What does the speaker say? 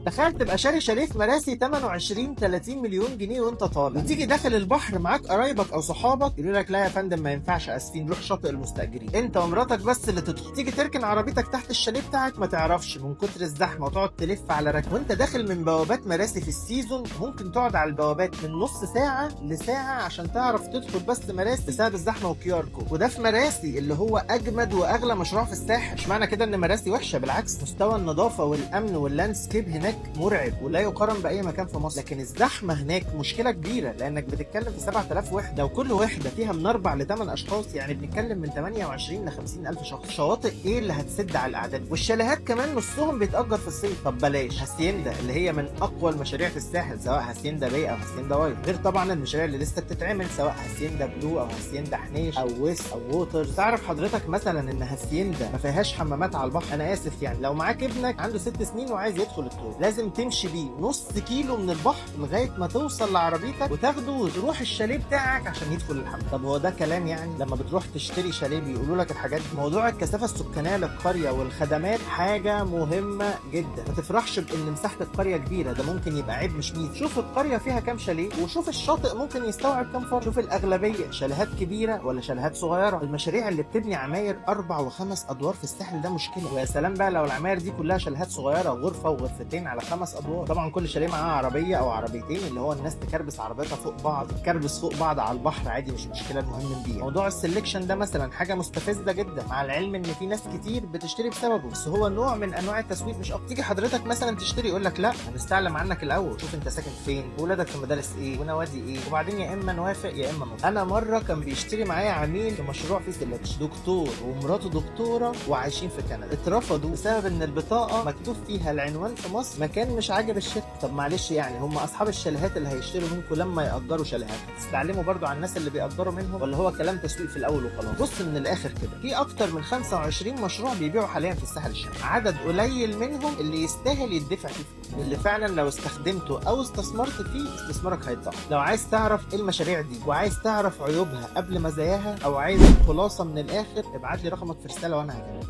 تخيل تبقى شاري شاليه في مراسي ثمنه 20 30 مليون جنيه وانت طالع، وتيجي داخل البحر معاك قرايبك او صحابك يقولوا لك لا يا فندم ما ينفعش، اسفين، روح شاطئ المستاجرين، انت ومراتك بس اللي تدخل. تيجي تركن عربيتك تحت الشاليه بتاعك ما تعرفش من كتر الزحمة وتقعد تلف على ركن. وانت داخل من بوابات مراسي في ال season ممكن تقعد على البوابات من نص ساعة لساعة عشان تعرف تدخل بس مراسي بسبب الزحمة وال QR code. وده في مراسي اللي هو اجمد واغلى مشروع في الساحل. مش معنى كده ان مراسي وحشه، بالعكس، مستوى النظافة والامن وال landscape هناك مرعب ولا يقارن باي مكان في مصر. لكن الزحمة هناك مشكلة كبيره، لانك بتتكلم في 7000 وحده وكل وحده فيها من 4 ل 8 اشخاص، يعني بنتكلم من 28 ل 50 الف شخص. شواطئ ايه اللي هتسد على الاعداد؟ والشاليهات كمان نصهم بيتاجر في الصيف. طب بلاش هاسيندا اللي هي من اقوى المشاريع في الساحل، سواء هاسيندا باي او هاسيندا وايت، غير طبعا المشاريع اللي لسه بتتعمل سواء هاسيندا بلو او هاسيندا حنيش او ويست او ووترز. تعرف حضرتك مثلا ان هاسيندا ما فيهاش حمامات على البحر؟ انا اسف يعني، لو معاك ابنك عنده 6 سنين وعايز يدخل ال toilet لازم تمشي بيه نص كيلو من البحر لغاية ما توصل لعربيتك وتاخده وتروح الشاليه بتاعك عشان يدخل الحمام. طب هو ده كلام يعني؟ لما بتروح تشتري شاليه بيقولوا لك الحاجات دي؟ موضوع الكثافة السكانية للقريه والخدمات حاجة مهمة جدا. ما تفرحش بان مساحة القرية كبيره، ده ممكن يبقى عيب مش ميزه. شوف القرية فيها كام شاليه، وشوف الشاطئ ممكن يستوعب كام فرد، شوف الاغلبية شاليهات كبيرة ولا شاليهات صغيرة. المشاريع اللي بتبني عماير اربع وخمس ادوار في الساحل ده مشكله، ويا سلام بقى لو العماير دي كلها شاليهات صغيره، غرفة وغرفتين على خمس ادوار. طبعا كل شاليه معاه عربية او عربيتين، اللي هو الناس تكربس عربيتها فوق بعض، تكربس فوق بعض على البحر عادي مش مشكله، المهم نبيع. موضوع ال selection ده مثلا حاجة مستفزة جدا، مع العلم ان في ناس كتير بتشتري بسببه، بس هو نوع من انواع التسويق مش اكتر. تيجي حضرتك مثلا تشتري يقول لك لا، هنستعلم عنك الاول، شوف انت ساكن فين، ولادك في مدارس ايه ونوادي ايه، وبعدين يا اما نوافق يا اما نرفض. انا مرة كان بيشتري معايا عميل في مشروع فيه selection، دكتور ومراته دكتورة وعايشين في كندا، اترفضوا بسبب ان البطاقة مكتوب فيها العنوان في مصر، مكان مش عاجب الشركه. طب معلش يعني، هم اصحاب الشاليهات اللي هيشتروا منكم لما ياجروا شاليهات هتستعلموا برضو على الناس اللي بيأجروا منهم، ولا هو كلام تسويق في الاول وخلاص؟ بص من الاخر كده، في اكتر من 25 مشروع بيبيعوا حاليا في الساحل الشمالي، عدد قليل منهم اللي يستاهل يدفع فيه فلوس، اللي فعلا لو استخدمته او استثمرت فيه استثمارك هيتضاعف. لو عايز تعرف ايه المشاريع دي وعايز تعرف عيوبها قبل مزاياها، او عايز خلاصه من الاخر، ابعت لي رقمك في رسالة وانا هكلمك.